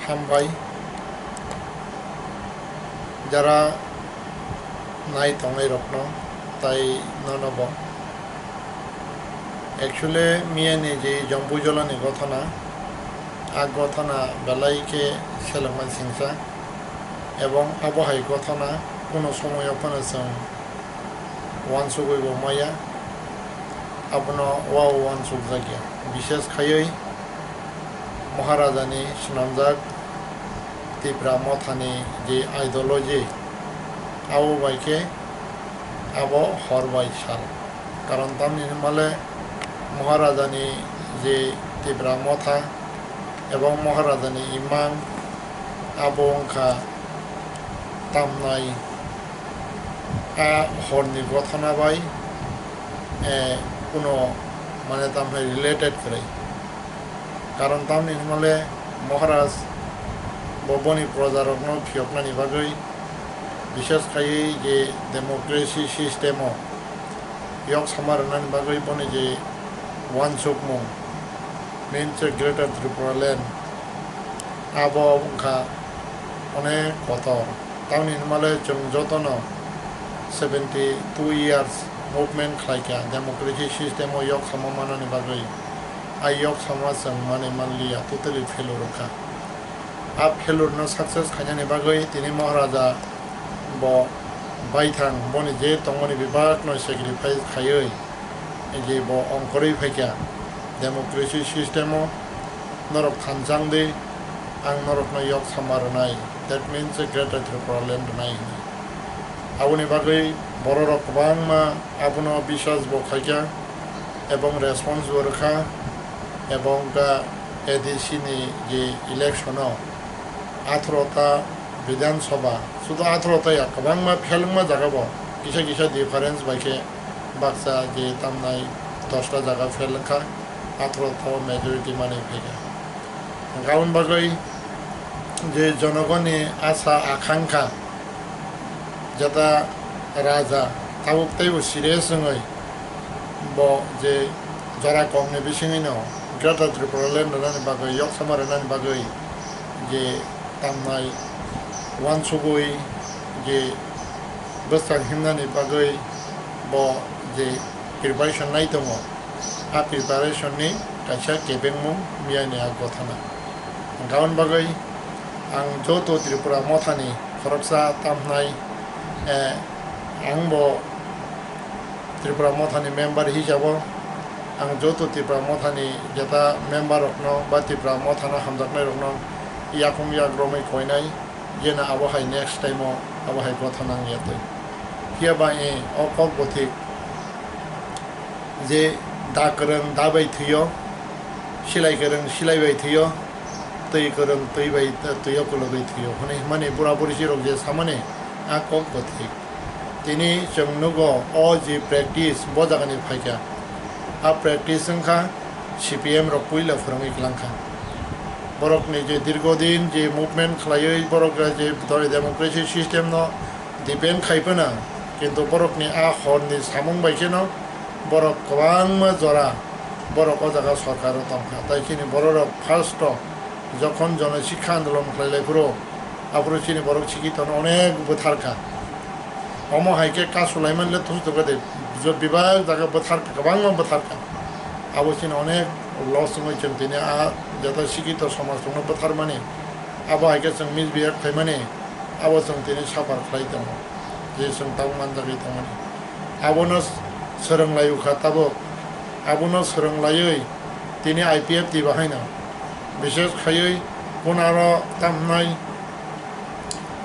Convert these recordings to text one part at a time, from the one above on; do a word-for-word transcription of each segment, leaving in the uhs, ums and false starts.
Hambai jara nai tongnai rokno tai nono bo. Actually, miyani je Jompuijolani gothona, a gothona belai khe selengma singsa, ebong abo hai gothona kuno somoyo phano chwng uansugwi bo maya, abono wao uansukjakya. Bishes khaiwi Maharajani swnamjak Tipra Mothani je ideology, abo bai khe abo hor bai sal. Karon tamni hwnmale Maharajani je Tipra Motha ebong Maharajani imang, abo wngkha tamnai a horni gothona bai, eh, kuno mane tamhai related kwrwi. Karon tamni hwnmale Maharaj bo boni projarokno phiyoknani bagwi, bishes khaiwi je democracy system o yok sama rwnani bagwi boni je uansukmung, means Greater Tripura Land, abo wngkha onek kotor. Tamni hwnmale chwng jotono seventy two years movement khlaikha democracy system o yok sama manani bagwi. A yok sama chwng manwi manliya, totally failure wngkha. A failure no success khainani bagwi tini Maharaja bo baithang boni je tongmani bebak no sacrifice khaiwi je bo ongkhorwi phaikha democracy system o, norok thanchang di, ang norokno yok sama rwnai, that means Greater Tripura Land rwnai hwnwi. Aboni bagwi bororok kwbangma abono biswas bo khaikha ebong response bo rwkha, ebong ka A D C ni je election o atharo ta Bidhan Sabha, sudu atharo ta ya, kwbangma phelngma jaga bo kisa kisa difference bai khe baksa je tamnai dosta jaga phelngkha, atharo ta o majority manwi phaikha. Hwnkhe aboni bagwi je jonogoni asa akhankha, jeta raja tabuk teibo serious wngwi bo je jora kokni bisingwino Greater Tripura Land rwnani bagwi, yok sama rwnani bagwi je tamnai uansugwi je bwskang himnani bagwi bo je preparation nai tongo, a preparation ni kaisa kebengmung miyani a gothana. Hwnkhe aboni bagwi ang joto Tripura Mothani khoroksa tamhnai, eh, ang bo Tripura Mothani member hisabo ang joto Tripura Mothani jeta member rokno ba Tripura Mothano hamjaknai rokno yakung yak romwi koinai, jena abo hai next time o abo hai gotha nang ya twi. Phiya ba e o kok bo thik je da kwrwng da bai thwio, silai kwrwng silai bai thwio, twi kwrwng twi bai, twi o kulugwi thwio hwnwi hwnmani bura buri si rok je samani a kok bo thik. Tini chwng nugo o je practice bo jagani phaikha, a practice wngkha C P M rok puila phwrwngwi kwlangkha. Borokni je dirgo din je movement khlaiwi borok je democracy system no defend khai phano, kintu borokni a horni samung bai kheno borok kwbangma jora borok o jaga sorkar o tongkha. Tai chini borok rok first o jokhon jono sikha andolon khlai lai phuru, aphuru chini borok sikhi tono onek bwtharkha. Omo hai khe kasu lai man le thusu thuka de, jo bebak jaga bwtharkha, kwbangma bwtharkha. Abo chini onek loss wngwi chwng tini a jeta sikhi to somaj tongno bwtharmani, abo hai khe chwng misbehave khaimani, abo chwng tini suffer khlai tongo, je chwng tabuk manjagwi tongmani. Abono swrwng lai ukha tabuk, abono swrwng laiwi tini I P F T bahaino, bishes khaiwi kunaro tamhnai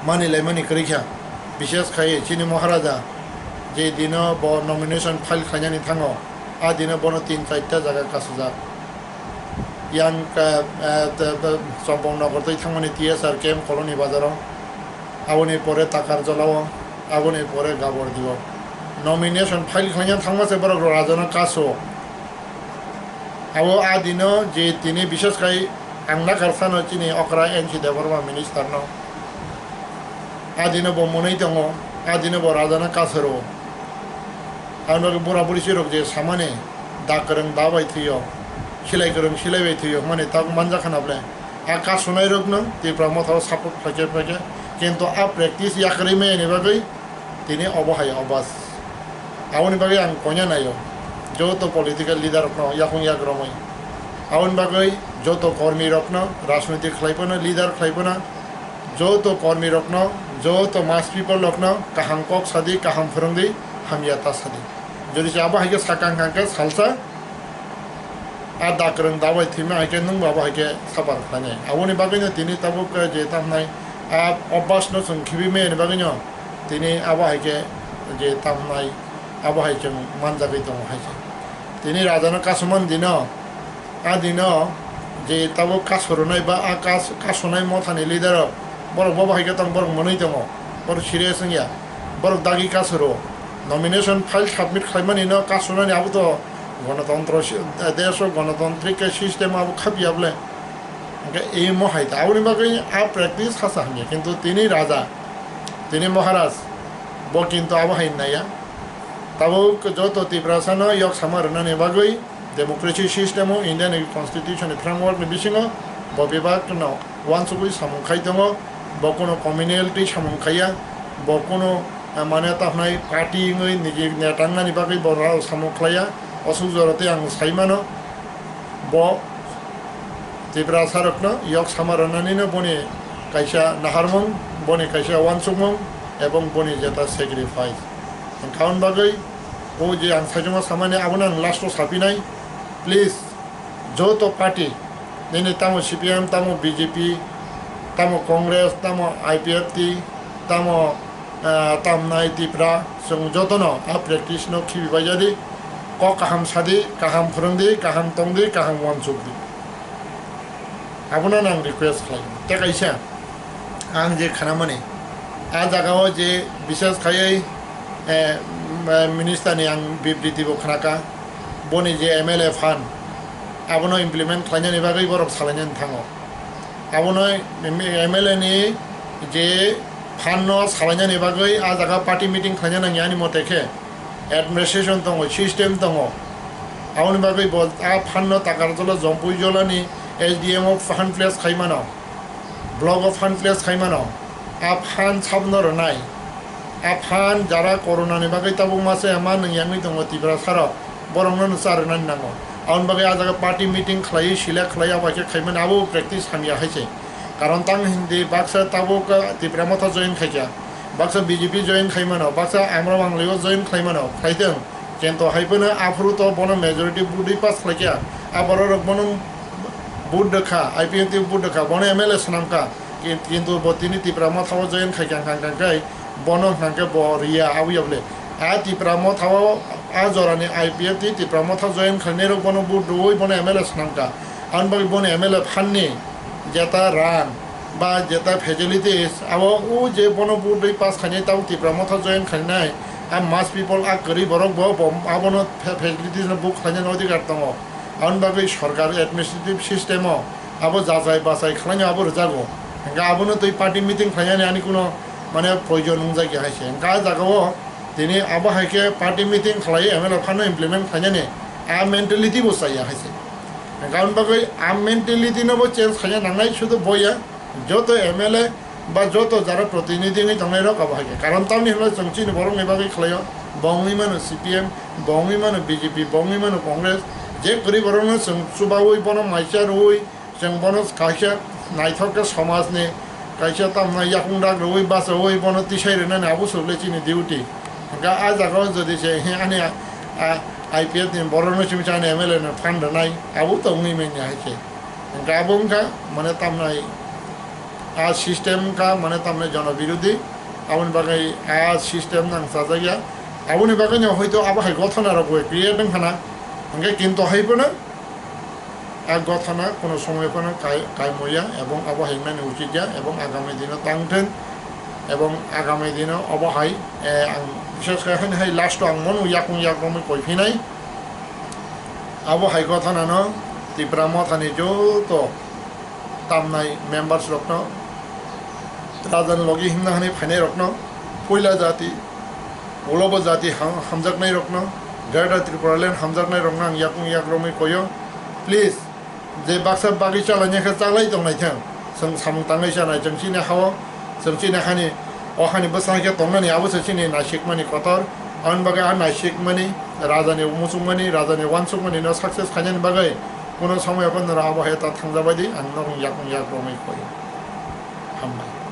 mani laimani kwrwi kha, bishes khaiwi chini Maharaja je dino bo nomination file khlainani thango, a dino bono tin charta jaga kasujak. Yang, eh, eh, te, te, Chompong Nogor twi thangmani T S R camp Colony bazaro, aboni pore Takarjolao, aboni pore Gabordio. Nomination file khlaina thangma se borok rajano kaso. Abo a dino je tini bishes khai ang nakar sano chini okra N C Debbarma minister no. A dino bo mwnwi tongo, a dino bo rajano kasaro. Ang bagwi bura buri sirok je samani da kwrwng da bai thwio, silai kwrwng silai bai thwio hwnmani tabuk manjakha na ble. A kasunai rokno Tipra Motha o support khlaikhe phaikhe, kintu a practice yakarwi maya ni bagwi tini obo hai obas. Aboni bagwi ang koina naio joto political leader rokno yakung yak romwi. Aboni bagwi joto kormi rokno, rajniti khlai phano, leader khlai phano, joto kormi rokno, joto mass people rokno kaham kok sadi, kaham phwrwngdi, hamya ta sadi. Jodi se abo hai khe sakang kang khe salsa a dakrwng dabai thwima hai khe nwng bo abo hai khe suffer khlainai. Aboni bagwino tini tabuk je tamnai a obas no chwng khibi maya ni bagwino tini abo hai khe je tamnai abo hai chwng manjagwi tongo hai khe. Tini raja no kasumani dino, a dino je tabuk kasu rwnai ba a kas-, kasunai mothani leader rok borok bo bai khe tong, borok mwnwi tongo, borok serious wngya, borok dagi kasu rwo. Nomination file submit khlaimani no kasunani abo to Gonotontro si-, desh o gonotontrik khe system abo khapiya bole. Hwnkhe imo hai ta. Aboni bagwi a practice hasa hamya. Kintu tini raja, tini Maharaj, bo kintu abo hai naiya. Tabuk joto Tiprasa no yok sama rwnani bagwi democracy system o India ni constitution ni framework ni bisingo bo bebak no uansugwi samung khai tongo, bo kuno communal twi samung khaiya, bo kuno, eh, mane tamo hwnai party wngwi niji neta wngnani bagwi bo rao samung khlaiya, osuk jora tei ang sai mano, bo Tiprasa rokno yok sama rwnani no boni kaisa naharmung, boni kaisa uansukmung ebong boni jeta sacrifice. Wngkha hwn bagwi o je ang saichungma samani abono ang last o sapinai, please. Joto party, nini tamo C P M, tamo B J P, tamo Congress, tamo I P F T, tamo, ah, tamnai Tipra, chwng jotono a practice no khibi bai jadi, kok kaham sadi, kaham phwrwngdi, kaham tongdi, kaham uansukdi. Abono ang request khlai. Tei kaisa, ang je khnamani, a jagao je bises khaiwi, eh, minister ni ang bibriti bo khnaka, boni je M L A fund, abono implement khlainani bagwi borok salainani thango. Abono M L A ni je fund no salainani bagwi a jaga party meeting khlaina nangya ani mote khe administration tongo, system tongo. Aboni bagwi bo a fund no Takarjala, Jompui jolani S D M o fund place khai mano, block o fund place khai mano, a fund sabno rwnai. A fund jara corona ni bagwi tabuk masa ema nung yangwi tongo Tiprasa rok, borokno no cha rwnani nango. Aboni bagwi a jaga party meeting khlaiwi select khlai abo hai khe khaimani abo practice hamya hai se. Karon tamo hindi baksa tabuk, ah, Tipra Motha join khaikha, baksa B J P join khai mano, baksa Amra Banglio join khai mano, khaitwng. Kento hai phano aphuru to bono majority vote wi pass khlaikha, a borok rok bono vote rwkha, I P F T vote rwkha, bono M L A swnamkha. Ki-, kintu bo tini Tipra Motha o join khai kha, kha, kha, khai bono hwnkha khe bo riya, aboni bagwi a Tipra Motha o a jorani I P F T Tipra Motha join khainai rok bono vote rwui bono M L A swnamkha. Aboni bagwi bono M L A fund ni jeta rang ba jeta facilities abo o je bono vote rwui pass khainai tabuk Tipra Motha join khainai a mass people a kwrwi borok bo, bo abono fa-, facilities no book khlainani odhikar tongo. Aboni bagwi sorkar administrative system o abo jajai bachai khlaino abo rwjago. Hwnkhe abono twi party meeting khlainani ani kuno mane proyojon wngjakya hai se. Hwnkhe a jagao tini abo hai khe party meeting khlai M L A fund no implement khlainani a mentality bo chaya hai se. Hwnkhe aboni bagwi a mentality no bo change khaina nangnai, sudu boya joto M L A ba joto jara protinidhi wngwi tongnai rok abo hai khe. Karon tamni hwnba chwng chini borokni bagwi khlaio, bo wngwi mano C P M, bo wngwi mano B J P, bo wngwi mano Congress, je kwrwi borokno chwng chubaui bono maisa rwui chwng bono kaisa naithok khe somajni kaisa tamna yakung dak rwui bachaui bono tisai rwnani abo se chini duty. Hwnkhe a jagao jodi se he ani a, a, I P F ni borokno chwng chani M L A no fund rwnai abo to wngwi manya hai khe. Hwnkhe abo wngkha mane tamnai a system wngkha mane tamnai jono birodhi, aboni bagwi a system nang chajakya, aboni bagwino hoito abo hai gothona rok bo create wngkhana, hwnkhe kinto hai phano a gothona kono somoy phano kai-, kaimoya ebong abo hai wngnani uchitya ebong agami dino tangthwng ebong agami dino obo hai, eh, ang bises khe haino hai last o ang bono yakung yak romwi koi phinai. Abo hai gothonano Tipra Mothani joto tamnai members rokno, Rajan logi himna hwnwi phainai rokno, puila jati, ulobo jati ham-, hamjaknai rokno, Greater Tipraland hamjaknai rokno ang yakung yak romwi koyo. Please, Je baksa bagwi chalainai khe chalai tongnai thang. Chwng samung tangwi chanai, chwng chini hao, chwng chini hani, o hani bwsa khe tongnani abo se chini naisikmani kotor. Aboni bagwi a naisikmani, rajani muchungmani, rajani uansukmani no success khainani bagwi kuno somoy phano abo hai ta thangjabai di, ang nok yakung yak romwi koi. Hambai.